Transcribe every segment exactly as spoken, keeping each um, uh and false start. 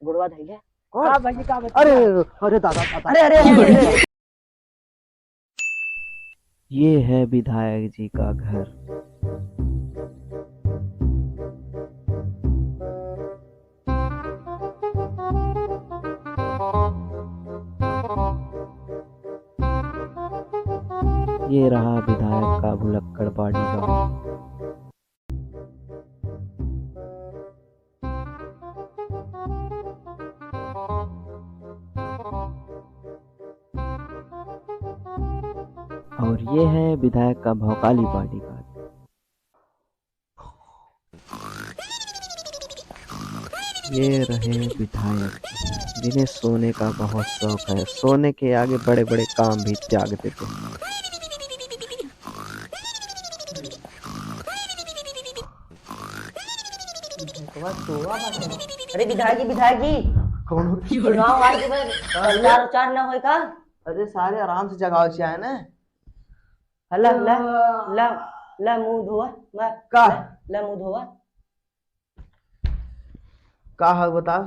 गुड़वा धइले। कौन? का भइया, का बता? अरे, अरे दादा, दादा। अरे, अरे, अरे, अरे। ये है विधायक जी का घर। ये रहा विधायक का भुलक्कड़ बॉडीगार्ड। और ये है विधायक का भौकाली बॉडीगार्ड। ये रहे विधायक, जिन्हें सोने का बहुत शौक है। सोने के आगे बड़े-बड़े काम भी त्याग देते हैं। अरे विधायक जी, विधायक जी। कौन हो? चुनाव आए के बाद प्रचार उचार ना होए का? अरे सारे आराम से जगाओ चाहे ना। हला, ला, ला, ला मुंह धोवा, ला, का? ला, ला मुंह धोवा। का है बताओ?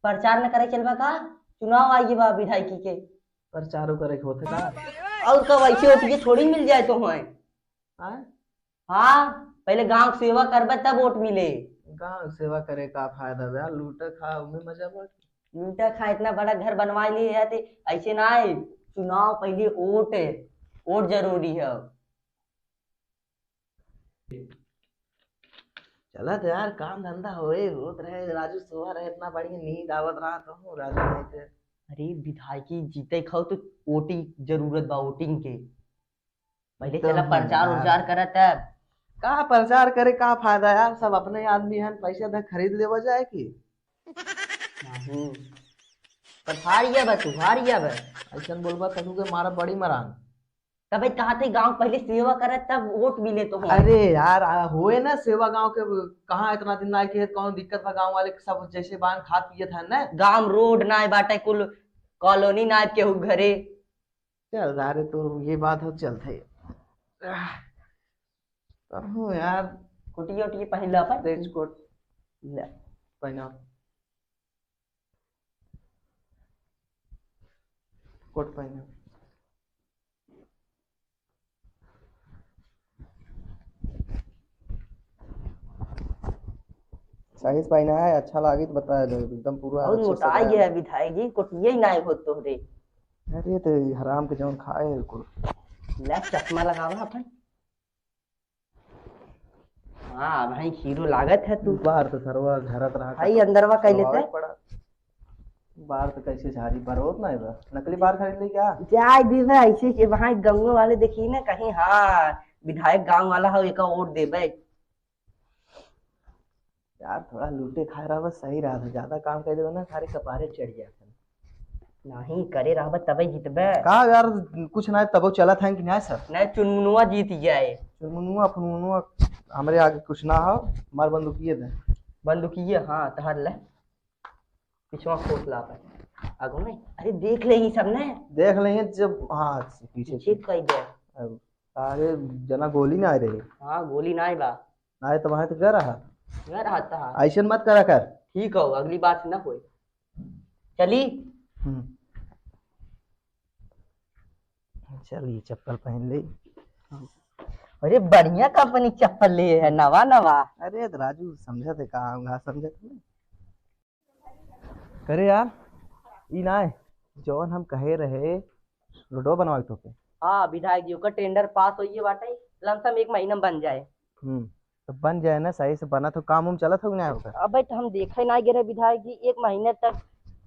प्रचार न करे चलबा का? चुनाव आइए बा विधायकी के। प्रचारो करे के होते का? और का वैसे होती है थोड़ी मिल जाए तो है। हाँ? हाँ, पहले गांव के सेवा करबे तब वोट मिले। गांव के सेवा करे का फायदा बे यार, लूटे खा उमे मजा बा। लूटे खा, इतना बड़ा घर बनवा लिए है ते ऐसे ना है। चुनाव पहले वोट है, वोट जरूरी है। चलत यार, काम धंधा होए, होत रहे, राजू सुबह रहे, इतना बढ़िया नींद आवत रहा तो हूँ, राजू नहीं थे। अरे विधायकी जीते खाओ तो वोटिंग जरूरत बा, वोटिंग के। पहले एकदम चला प्रचार यार। उचार करा तब। का प्रचार करे, का फायदा यार, सब अपने आदमी हैं, पैसे दे खरीद लेवा जाए की। नहीं। पर हार गया बा तू, हार गया बा। ऐसन बोलबा तनु के मारा बड़ी मरान। तबे कहा थे गांव पहले सेवा करे तब वोट मिले तो हो। अरे यार, आ, होए ना सेवा गांव के, कहाँ इतना दिन ना के, कौन दिक्कत बा गांव वाले के, सब जैसे बान खात पियत है ना। गांव रोड ना बाटे, कुल कॉलोनी ना केहू घरे। चल, अरे तो ये बात हो, चलते। आह, तब हूँ यार। कोटिया ओटिया पहन ला अपन। trench coat। ले। पहना। कोट पहना। सही से पहना है, अच्छा लागी तो बता दो, एकदम पूरा और अच्छे से मोटा पहना। ये है विधायक जी, कोटिया ही ना होत तोहरे। अरे तो हराम के जौन खाए है कुल। ले चश्मा लगावा अपन। हाँ भाई, हीरो लागत है तू। बाहर तो सरवा घरत रहा भाई, अंदरवा कह लेते। बाहर तो कैसे झाड़ी पर होत ना बा। नकली बाहर खरीद ले क्या? जाए दी ना, ऐसे के वहाँ गाँव वाले देखी ना कहीं, हाँ, विधायक गाँव वाला हो, एका वोट देबे। यार, थोड़ा लूटे खाए रहा बस सही रहा था, ज्यादा काम कर देबे ना, सारे कपारे चढ़ जाते। नहीं करे रहबे तबे जीतबे। का यार, कुछ ना तबो चलत है कि ना सब? नहीं, चुनमुनुआ जीत जाए। चुनमुनुआ फुनमुनुआ हमरे आगे कुछ ना हो, हमार बंदूकिये दे। बंदूकिये, हाँ, तहर ले। पिछवा खोस ला पे। आगो में। अरे देख ले ही सब ने। देख ले ही जब, हाँ, पीछे पीछे से। कह दे। अब सारे जना गोली ना आए रहे। हाँ, गोली ना आए बा। ना आए तो वहां तो गया रहा। गया रहा था। ऐसे मत करा कर। ठीक हो, अगली बार से ना होए। चली। हम्म। चल, ये चप्पल पहन ले। अरे, बढ़िया कंपनी चप्पल ले है, नवा नवा। अरे, तो राजू, समझत है का, हम ना समझत है। करे यार, ई ना है, जौन हम कहे रहे, रोडवा बनवावे तोके। हाँ, विधायक जी, ओकर tender pass होइए बाटे, लमसम एक महीना में बन जाए। हम्म। तो बन जाए ना, सही से बनत हो, काम उम चलत हो कि ना ओकर? अबे तो हम देखे ना गिरे विधायक जी, एक महीने तक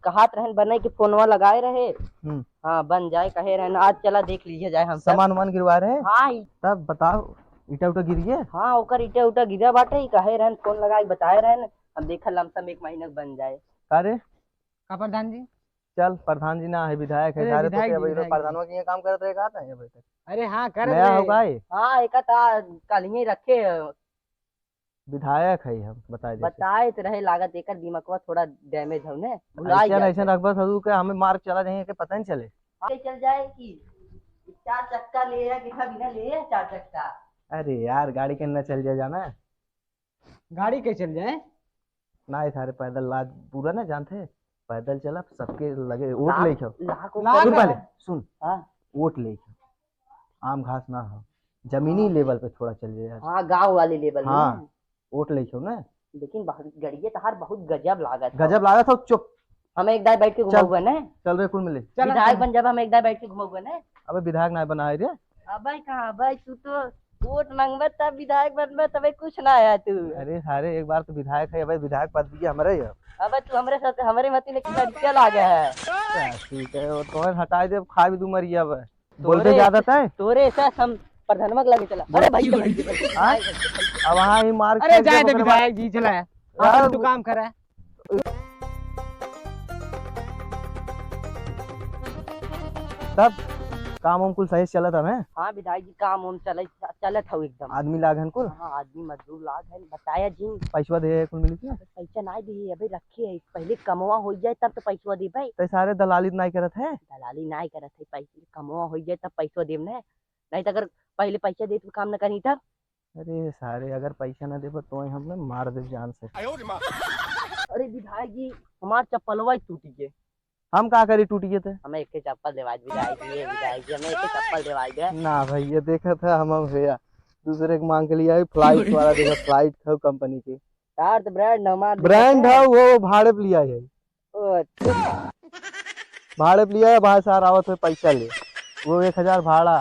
कहत रहन बने के फोनवा लगाए रहे। हम्म। हाँ, बन जाए कहे रहन, आज चला देख लीजिए जाए हम सब। सामान उमान गिरवा रहे? हाँ, ई तब बताओ, ईटा उटा गिरिए? हाँ, ओकर ईटा उटा गिरा बाटे, ई कहे रहन, फोन लगाए बताए रहन, हम देखा लमसम एक महीने के बन जाए। का रे? का प्रधान जी? चल, प्रधान जी ना है, विधायक है। अरे, सारे तो विधायक के जी, अभी विधायक जी। प्रधानवा के यहाँ काम करत रहे, कहा था ये बैठक? अरे हाँ, करत नया रहे। हो का ये? हाँ, एक ता कल ही रखे। विधायक है हम, बताए देते। बताए तो रहे, लागत एकर दिमागवा थोड़ा damage हो ने, भुला ऐसे गया ऐसे था। रखबा सदू के हमें मार चला जाएंगे कि पता नहीं चले। हाँ, चल जाए कि चार चक्का ले या कि बिना ले या चार चक्का। अरे यार, गाड़ी के ना चल जाए जाना। गाड़ी के चल जाए? ना, ये सारे पैदल लाज पूरा ना जानते, पैदल चला, सबके लगे वोट ला-, लेके आओ। लाख सुन ऊपर पहले, सुन। हाँ। वोट लेके आओ। आम घास ना हो, जमीनी हाँ। लेवल पे थोड़ा चल जाए। हाँ, गाँव वाले लेवल में। हाँ, वोट लेके आओ ना। लेकिन बहुत गड़िए तहार बहुत गजब लागत हो। गजब लागत हो, चुप। हमें एक दाई बैठ के चल। घुमाऊगा ना। चल रे, कुल मिले। चल, विधायक चल। बन जब, हमें एक दाई बैठ के घुमाऊगा ना। अबे विधायक ना बनाए रे। अबे कहाँ, अबे तू तो वोट मांगबे तब विधायक बनबे, तबे कुछ ना आया तू। अरे सारे, एक बार तो विधायक है, अबे विधायक पद दिया हमरे ही। अबे तू हमरे साथ, हमरे मती में लड़कियां लागे है। अच्छा, ठीक है, वो तो हटाए दे, खा भी दू मरिया बे। बोलते तोरे, ज्यादा तय। तोरे ऐसा हम प्रधानवा के लगे चला। अरे भाई, भाई, भाई, भाई। हाँ? अब वहाँ ही मार अरे खेल के जाए दे ओकरे बाद विधायक जी, चला। यार, आपन तू वो काम करा। तब काम वाम कुल सही से चलत हवे? हाँ विधायक जी, काम वाम चलत, चलत हौ एकदम। आदमी लाग हन कुल? हाँ, आदमी मजदूर लाग हन। बताया जिन। पैसवा दे कुल मिली क्या? पैसा नाहीं दिए, अबे रखे है, पहले कमवा हो जाए तब तो पैसवा देबे। तो सारे दलाली नाहीं करत है? दलाली नाहीं करत है, पहले कमवा हो जाए तब पैसवा देब ना, नहीं तो अगर पहले पैसा दे तो काम न करी तब। अरे सारे, अगर पैसा ना देबो तो हम ना मार दे जान से। अरे विधायक जी, हमार चप्पलवा ही टूट गए। हम का करी टूट गए थे? हमें एक चप्पल देवाई विधायक जी, विधायक जी, हमें एक चप्पल देवाई दे। ना भैया, देखा था हम, हम भैया दूसरे के मांग के लिए आई, फ्लाइट वाला देखा, फ्लाइट था कंपनी के। तार तो ब्रांड हमार ब्रांड है, वो भाड़े पे लिया है। ओ, अच्छा। भाड़े पे लिया है, भाई सार आवत है पैसा ले, वो एक हजार भाड़ा।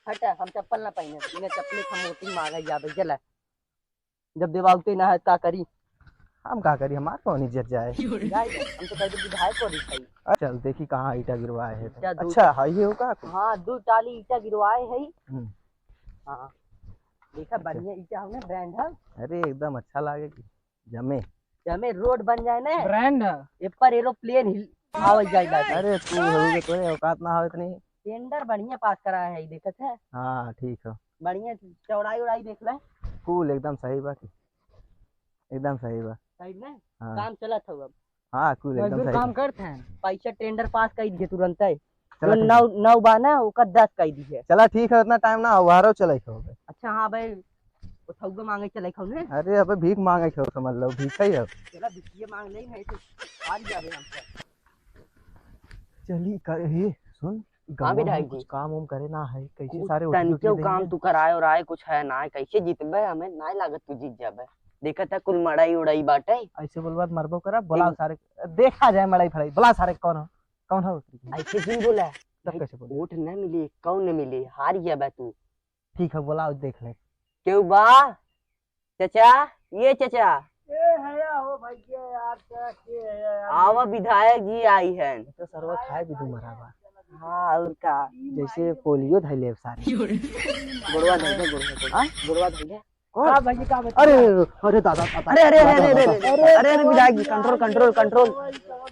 हटा, हम चप्पल ना पहने, बिना चप्पल के हम वोटिंग मांगे जाबे, चला। जब देवावते ना है, का करी? हम का करी, हमार कौन इज्जत जाए? जाए दे, हम तो कह दे विधायक को रिसाई। चल, देखी कहाँ ईटा गिरवाए है। ईटा दू अच्छा, है ये हो का? हाँ, दू टाली ईटा गिरवाए है। हम्म। हाँ, देखा, अच्छा। बढ़िया ईटा हो ना, ब्रांड है। अरे, एकदम अच्छा लागे कि जमे। जमे रोड बन जाए ना। ब्रांड है। ए पर एरोप्लेन हिल, आवत जाए लागे। अरे, तू हो के तोरे औकात ना हो इतनी। टेंडर बढ़िया पास करा है, देखत है। हाँ, ठीक है। बढ़िया चौड़ाई उड़ाई देख ले। कुल एकदम सही बा। एकदम सही बा। सही में? हाँ। काम चलत हौ अब। हाँ, कुल एकदम मजदूर सही काम बा। करत हैं। पैसा टेंडर पास कर दिए तुरंत है। चला जो ठीक नौ, है। नौ बा ना, ओकर दस कर दिए। चला ठीक है, इतना टाइम ना हो, बाहरो चले के होबे। अच्छा, हाँ भाई, उठौगा मांगे चले खाओ ने। अरे, अबे भीख मांगे के हो, समझ लो, भीख ही हो। चला, भिखिए मांग ले, नहीं तो हार जाबे हम सब। चली कर, हे, सुन, हाँ, गौवा में विधायक कुछ जी। काम वाम करे ना है, कैसे कुछ सारे ओटी तनिको ओटी काम देंगे? तू कराए और आए कुछ है ना, कैसे जीतबे? हमें ना लागत तू जीत जाबे। देखत है कुल मड़ई उड़ई बाटे। ऐसे बोलबा त मरबो करा, बोला इन- सारे, देखा जाए मड़ई फड़ई, बोला सारे कौन हो, कौन हो? ऐसे जिन बोला। तब कैसे बोले? वोट न मिली, कौन न मिली, हार गया बा तू। ठीक है, बोला देख ले। केहू बा? चचा, ये चचा। ए, हया हो भैया यार, क्या के है यार? आवा विधायक जी आई हैं। तो सरवा खाए भी दू मरा बा। हाँ, और का? जैसे पोलियो धैले सारे। गोड़वा धैले, गोड़वा, गोड़वा। हाँ? गोड़वा धैले। कौन? का भैया, का बता? अरे, अरे, अरे दादा, दादा। अरे, अरे, अरे, दादा, अरे, दादा, अरे, दादा। अरे, अरे, विधायक जी, control, control, control,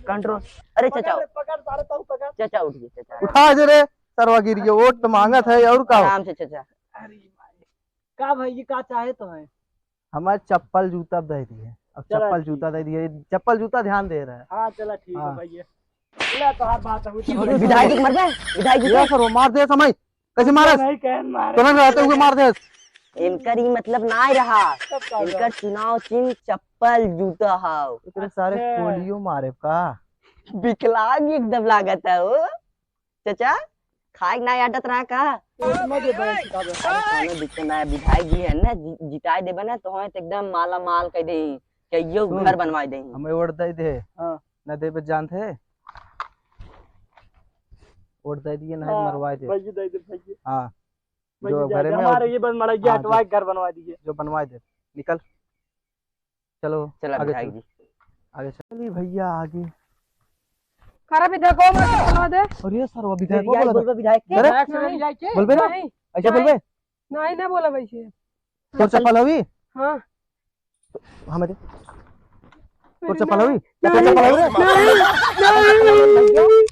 control। अरे, पकड़, सारे, तू पकड़। चचा उठ गए, चचा। उठा दे रे, सरवा गिर गए, वोट तो मांगत है, और का हो? आराम से चचा। अरे भाई, का भाई, ये का चाहे तो है? हमारे चप्पल जूता दे दिए, अब चला चप्पल ठीक जूता है। दे दिए, चप्पल जूता ध्यान दे रहा है। हाँ, चला ठीक है हाँ। भाई, ये ले तो हर बात है, वो तो अरे विधायक जी मर गए, विधायक जी ये के। सर, वो मार दे समय, कैसे मारे? नहीं, कहन मारे। तुरंत रहते हुए मार दे। इनकर ई मतलब ना रहा, तब का इनकर हुआ? चुनाव चिन्ह चप्पल जूता हाव। इतने सारे अच्छा। पोलियो मारे का? विकलांग एकदम लागत है वो। चचा, खाए के ना आदत रहा का? पेट में जे बैठ का बता। अरे, कौनो दिक्कत ना है, विधायक जी है ना, जि-, जिताए देबे ना, तो हम तो एकदम माला माल कर दे, कहियो सुन, घर बनवाए दे। हमें वोट दे दे। हाँ। ना देबे जानते? वोट दे दिए, ना हाँ, मरवाए दे। भैया दे दे, भैया। हाँ। भैया जो दे घरे दे, में हमारे हो, ये बन मड़ैया हाँ, हटवा जो, के घर बनवा दिए। जो बनवाए दे, निकल। चलो, चला आगे विधायक चलो। जी। आगे चल। चलिए भैया, आगे। खराब ही देखो, मैं चप्पल बनवा दे। अरे सर, वो विधायक को विधायक बोला था। बोलबे विधायक के? अरे, विधायक से नहीं। विधायक के? बोलबे ना? नहीं। ऐसा नहीं। बोलबे? नहीं, ना बोला वैसे। तोर चप्पल हवी? हाँ। हमें दे। तोर चप्पल हवी? नहीं, तोर चप्पल हवी रे? नहीं, नहीं।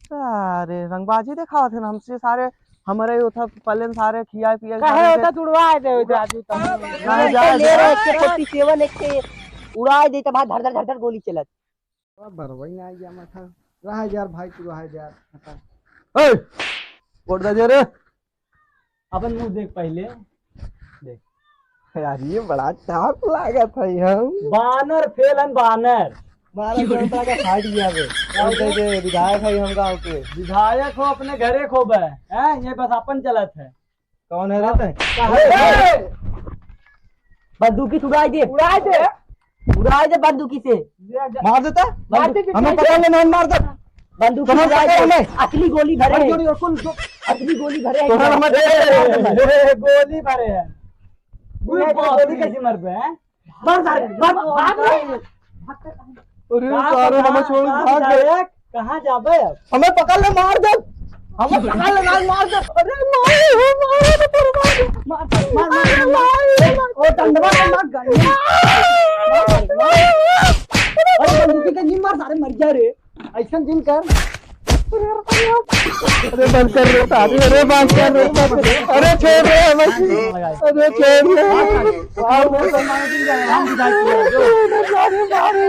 सारे रंगबाजी देखावत है ना हमसे, सारे हमारे उठा पलेन सारे खिया पिया काहे सारे होता से तुड़वा दे हो जादू तब। नहीं, नहीं, जा, ले जा। रे, एक के forty seven, एक के उड़ा दे, तब धर, धर, धर, धर गोली चलत। अब बरवई ना आ गया माथा। रहा यार भाई, तू रहा यार। ए, वोट दे दे रे। अपन मुंह देख पहले, देख। अरे, बड़ा टाप लागत है हम। बानर फेल हन, बानर। बारह सौ रुपया का फाट गया बे। कौन से जे विधायक है हम गाँव के? विधायक हो, अपने घरे खोबे, हैं? ये बस अपन चलत है। कौन है रे तैं? बंदूकी से उड़ाई दे। उड़ाई दे। उड़ाई दे बंदूकी से। मार देता? मार दे, हमें पकड़ ले, नहीं मार दे। बंदूकी से उड़ाई दे। हमें। असली गोली भरे हैं। असली गोली भरे हैं। तोहरा हमें ए, ए, गोली भरे हैं। गोली कैसे मरबे हैं? मार सारे, मार, मार। अरे सारे, हमें छोड़ के भाग गए। कहाँ जाबे अब? हमें पकड़ ले, मार दे। हमें पकड़ ले, मार, मार दे। अरे मार, मार, मार, मार। मार, मार, मार, मार। ओ डंडवा से मार, गंडवा। मार, मार, मार। अरे बंदूकी से नहीं मार, सारे मर गया रे। ऐसा दिन कर। अरे बंद कर रे सारे, अरे बंद कर रे सारे। अरे छोड़ रे हमें। अरे छोड़ रे। हम सारे मारे।